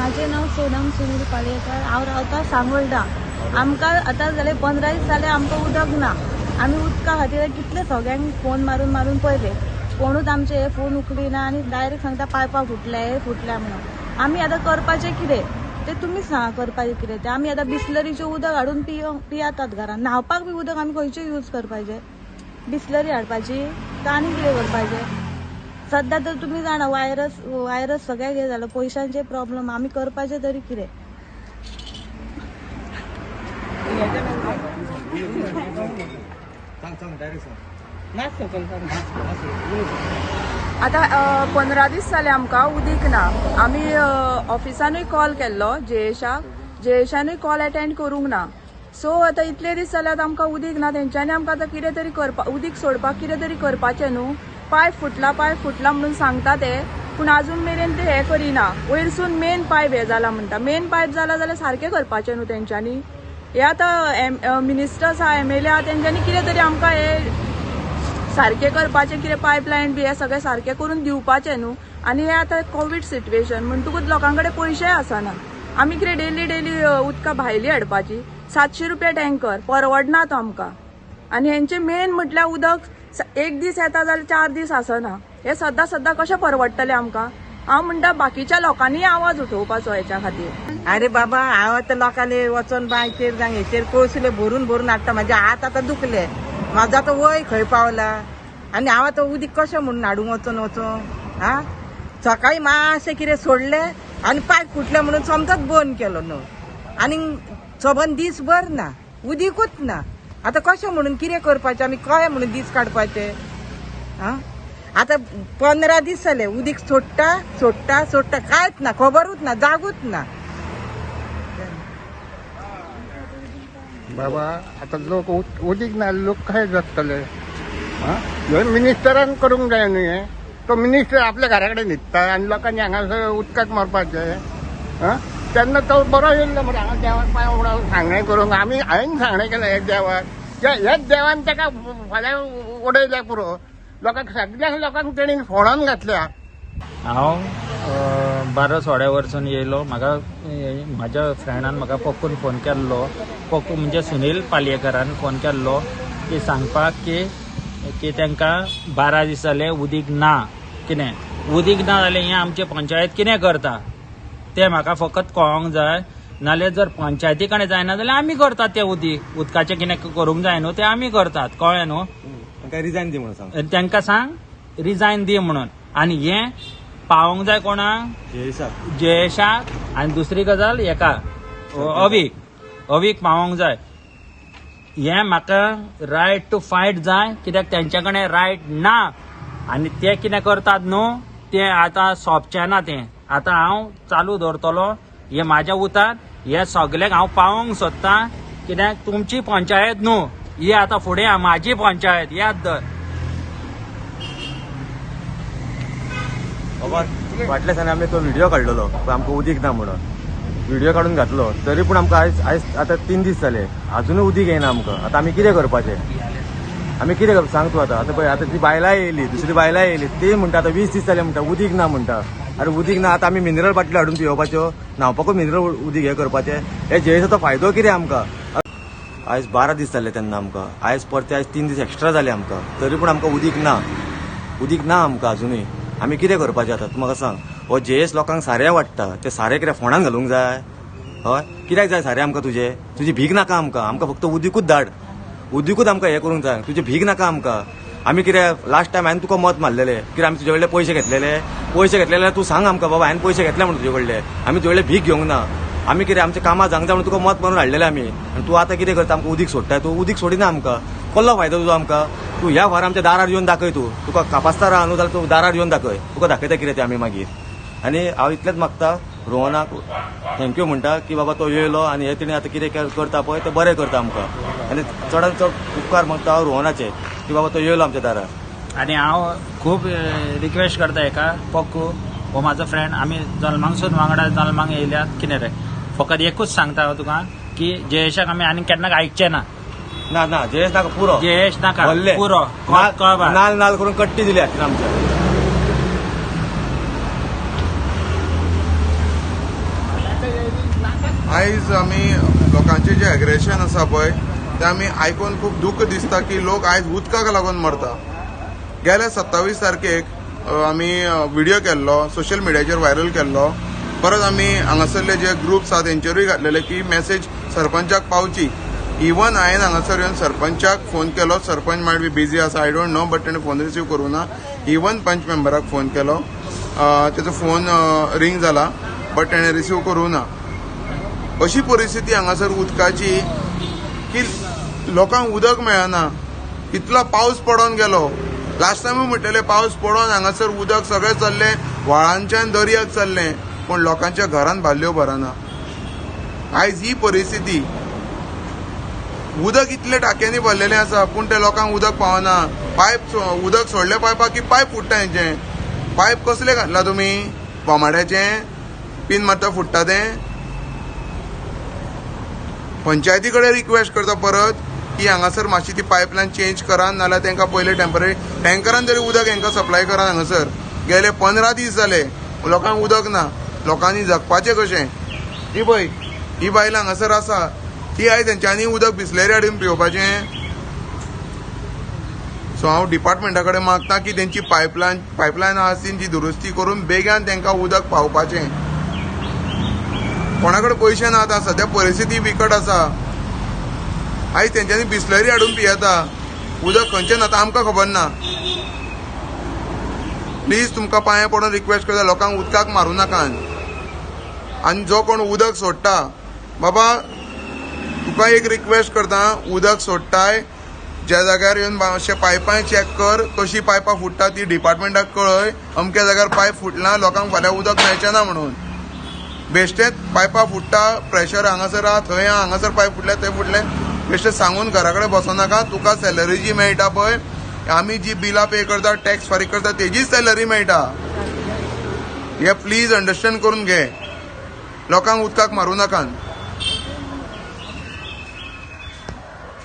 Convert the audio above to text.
माझे नाव सोनम सुनील पालयेकर. हांव रावता सांगोल्डा. आमकां आतां जाले 15 दीस जाले आमकां उदक ना. आमी उदका खातीर कितले सगळ्यांक फोन मारून मारून पळयले, कोणूच आमचे हे फोन उखलिना आनी डायरेक्ट सांगता पायपां फुटल्या, हे फुटल्या म्हणून. आमी आतां करपाचें कितें तें तुमीच सांगा, करपाचें कितें तें. आमी आतां बिस्लरीचें उदक हाडून पियातात घरान. न्हांवपाक बी उदक आमी खंयचें यूज करपाचें? बिस्लरी हाडपाची काय आनी कितें करपाचें? सद्या तर तुमी जाणा वायरस वायरस सगळ्याक हें जालां, पयशांचे प्रॉब्लम. आमी करपाचें तरी कितें? आतां 15 दीस जाले आमकां उदीक ना. आमी ऑफिसानूय कॉल केल्लो जयेशाक, जयेशानूय कॉल अटेंड करूंक ना. सो आतां इतले दीस जाल्यार आमकां उदीक ना. तेंच्यांनी आमकां आतां कितें तरी करपा, उदीक सोडपाक कितें तरी करपाचें न्हू. पायप फुटला पायप फुटला म्हणून सांगता ते, पूण आजून मेरेन ते हें करिना. वयरसून मेन पायप हें जाला म्हणटा, मेन पायप जाला जाल्यार सारकें करपाचें न्हू तेंच्यांनी. हे आतां मिनिस्टर्स आहा, एमएलए आहा, तेंच्यांनी कितें तरी आमकां हे सारकें करपाचें, कितें पायपलायन बी हें सगळें सारकें करून दिवपाचें न्हू. आनी हें आतां कोवीड सिट्युएशन म्हणटकूच लोकां कडेन पयशेय आसना. आमी कितें डेली डेली उदकां भायली हाडपाची, 700 रुपया टँकर परवडना तो आमकां. आनी हेंचें मेन म्हटल्यार उदक एक दीस येता जाल्यार 4 दीस आसना. हे सद्दां सद्दां कशें परवडटलें आमकां? हांव म्हणटा बाकीच्या लोकांनी आवाज उठोवपाचो हेच्या खातीर. अरे बाबा, हांव आतां लोकांले वचोन बांयचेर जावं हेचेर कळसुले भरून भरून हाडटा. म्हाजे हात आतां दुखले, म्हाजो आतां वय खंय पावला आनी हांव आतां उदीक कशें म्हणून हाडूंक वचोन वचोन. हा, सकाळीं मातशें कितें सोडलें आनी पायप फुटलें म्हणून समजत बंद केलो न्हू, आनी सबंद दीसभर ना, उदीकूच ना. आतां कशें म्हणून कितें करपाचें आमी? कशें म्हणून दीस काडपाचे? आं, आतां 15 दीस जाले उदीक सोडटा सोडटा सोडटा, कांयच ना, खबरूच ना, जागूच ना. बाबा आतां लोक उदीक ना, लोक कशे जगतले? आं, मिनिस्टरान करूंक जाय न्हू हें. तो मिनिस्टर आपल्या घरा कडेन न्हिदता आनी लोकांनी हांगासर उदकाक मरपाचें. आं, तेन्ना तो बरो येयल्लो मरे हांगा देवाक पांय उडोवन सांगणें करूंक. आमी हांवें सांगणें केलें हे देवाक, ह्याच देवान ताका फाल्यां उडयल्या पुरो. लोकांक सगळ्यांक लोकांक तेणी फोडोन घातल्या. हांव 12 सोळ्या वर्सान येयलो. म्हाका म्हाज्या फ्रेंडान म्हाका पक्कून फोन केल्लो, पक्कू म्हणजे सुनील पालयेकरान फोन केल्लो की सांगपाक की की तांकां 12 दीस जाले उदीक ना. कितें उदीक ना जाल्यार हें आमची पंचायत कितें करता तें म्हाका फकत कळोंक जाय. नाल्यार जर पंचायती कडेन जायना जाल्यार आमी करतात तें उदीक, उदकाचें कितें करूंक जाय न्हू तें आमी करतात, कळ्ळें न्हू. रिजायन दी म्हणून सांग तांकां, सांग रिजायन दी म्हणून. आनी हें पावोंक जाय कोणाक? जयेशाक. आनी दुसरी गजाल हेका अवीक, अवीक पावोंक जाय. हें म्हाका रायट टू फायट जाय, कित्याक तेंच्या कडेन रायट ना आनी ते कितें करतात न्हू तें आतां सोंपचें ना. तें आतां हांव चालू दवरतलो हें म्हाज्या उतार, हे सगल्यांक हांव पावोंक सोदतां, कित्याक तुमची पंचायत न्हू ही, आतां फुडें म्हाजी पंचायत, याद धर. बाबा फाटल्या दिसांनी आमी तो व्हिडिओ काडलेलो आमकां उदीक ना म्हणून, व्हिडिओ काडून घातलो, तरी पूण आमकां आयज आयज आतां 3 दीस जाले आजुनूय उदीक येना आमकां. आतां आमी कितें करपाचें? आमी कितें करप सांग तूं आतां. आतां पळय आतां ती बायलां येयली, दुसरी बायलां येयली, ती म्हणटा आतां 20 दीस जाले म्हणटा उदीक ना म्हणटा. अरे उदीक ना, आतां आमी मिनरल बाटल्यो हाडून पिवपाच्यो, न्हांवपाकूच मिनरल उदीक हें करपाचें. हे जयेशाचो फायदो कितें आमकां? आयज 12 दीस जाले तेन्ना आमकां, आयज परते आयज 3 दीस एक्स्ट्रा जाले आमकां, तरी पूण आमकां उदीक ना, उदीक ना आमकां आजुनूय. आमी कितें करपाचें आतां तूं म्हाका सांग. हो जयेश लोकांक सारें वाडटा, तें सारें कितें फोंडान घालूंक जाय? हय, कित्याक जाय सारें आमकां तुजें? तुजी भीक नाका आमकां, आमकां फक्त उदीकूच धाड, उदीकूच आमकां हें करूंक जाय, तुजी भीक नाका आमकां. आमी कितें लास्ट टायम हांवें तुका मत मारलेलें, कितें आमी तुजे कडले पयशे घेतलेले? पयशे घेतलेले तूं सांग आमकां बाबा हांवें पयशे घेतले म्हणून तुजे कडले, आमी तुजे कडले भीक घेवंक ना. आमी कितें आमच्या कामां जावंक जाय म्हणून तुका मत मारून हाडलेलें आमी, आनी तूं आतां कितें करता? आमकां उदीक सोडटा, तूं उदीक सोडिना आमकां. कसलो फायदो तुजो आमकां? तूं ह्या फार आमच्या दारार येवन दाखय, तूं तुका कापास्तार आहा न्हू जाल्यार तूं दारार येवन दाखय, तुका दाखयता कितें तें आमी मागीर. आनी हांव इतलेंच मागता रोहनाक thank you म्हणटा की बाबा तो येयलो आनी हे तेणी आतां कितें करता पळय तें बरें करता आमकां. आनी चडान चड उपकार मागता हांव रोहनाचे की बाबा तो येयलो आमच्या दारार. आनी हांव खूब रिक्वेस्ट करता हेका, पक्कू हो म्हाजो फ्रेंड, आमी जल्मांकसून वांगडा जल्मांक येयल्यात कितें रे. फकत एकूच सांगता हांव तुका की जयेशाक आमी आनी केन्ना आयकचें ना. ना ना जयेश नाका, पुरो जयेश नाका, पुरो. नाल नाल करून कट्टी दिली आमच्या. आयज आमी लोकांचे जे एग्रेशन आसा पळय ते आमी आयकून खूब दुख्ख दिसता की लोक आयज उदकाक लागून मरता. गेल्या 27 तारखेक आमी व्हिडियो केल्लो, सोशल मिडियाचेर व्हायरल केल्लो. परत आमी हांगासरले जे ग्रुप्स आहा तेंचेरूय घातलेले की मॅसेज सरपंचाक पावची. इवन हांवें हांगासर येवन सरपंचाक फोन केलो. सरपंच मायट बी बिजी आसा, I don't know, but तेणें फोन रिसीव करूं ना. इवन पंच मेंबराक फोन केलो, तेजो फोन रिंग जाला बट तेणें रिसीव करूं ना. अशी परिस्थिती हांगासर उदकाची की लोकांक उदक मेळना. इतलो पावस पडोन गेलो, लास्ट टायमूय म्हणटलें पावस पडोन हांगासर उदक सगळें चल्लें, व्हाळांच्यान दर्याक चल्लें, पूण लोकांच्या घरान बालयो भरना. आयज ही परिस्थिती. उदक इतले टाक्यांनी भरलेलें आसा पूण ते लोकांक उदक पावना. पायप उदक सोडले पायपाक की पायप फुट्टा. हेंचें पायप कसलें घातलां तुमी? बोमाड्याचें पिन मारता फुट्टा तें. पंचायती कडेन रिक्वेस्ट करता परत की हांगासर मातशी ती पायपलायन चेंज करात, नाल्यार तांकां पयले टेम्पररी टँकरान तरी उदक हांकां सप्लाय करात. हांगासर गेले 15 दीस जाले लोकांक उदक ना. लोकांनी जगपाचें कशें? ही पळय ही बायलां हांगासर आसा, ती आयज तेंच्यांनी उदक बिसलेरी हाडून पिवपाचें. सो हांव डिपार्टमेंटा कडेन मागता की तेंची पायपलायन आसा तेंची दुरुस्ती करून बेगान तांकां उदक पावपाचें. कोणा कडेन पयशे ना आतां, सद्या परिस्थिती बिकट आसा. आयज तेंच्यांनी बिसलरी हाडून पियेता उदक, खंयचें ना आतां आमकां खबर ना. प्लीज तुमकां पांये पडून रिक्वेस्ट करता, लोकांक उदकाक मारूं नाकात. आनी जो कोण उदक सोडटा बाबा तुका एक रिक्वेस्ट करता, उदक सोडटाय ज्या जाग्यार येवन मातशें पायपां चॅक कर, कशी पायपां फुट्टा ती डिपार्टमेंटाक कळय. अमक्या जाग्यार पायप फुटला, लोकांक फाल्यां उदक मेळचें ना म्हणून. बेश्टेच पायपां फुट्टा, प्रेशर हांगासर आहा थंय आहा, हांगासर पायप फुटले थंय फुटले, बेश्टें सांगून घरा कडेन बसो नाका. तुका सॅलरी जी मेळटा पळय, आमी जी बिलां पे करता, टॅक्स फारीक करता, तेजीच सॅलरी मेळटा. हे प्लीज अंडरस्टँड करून घे, लोकांक उदकाक मारूं नाकात.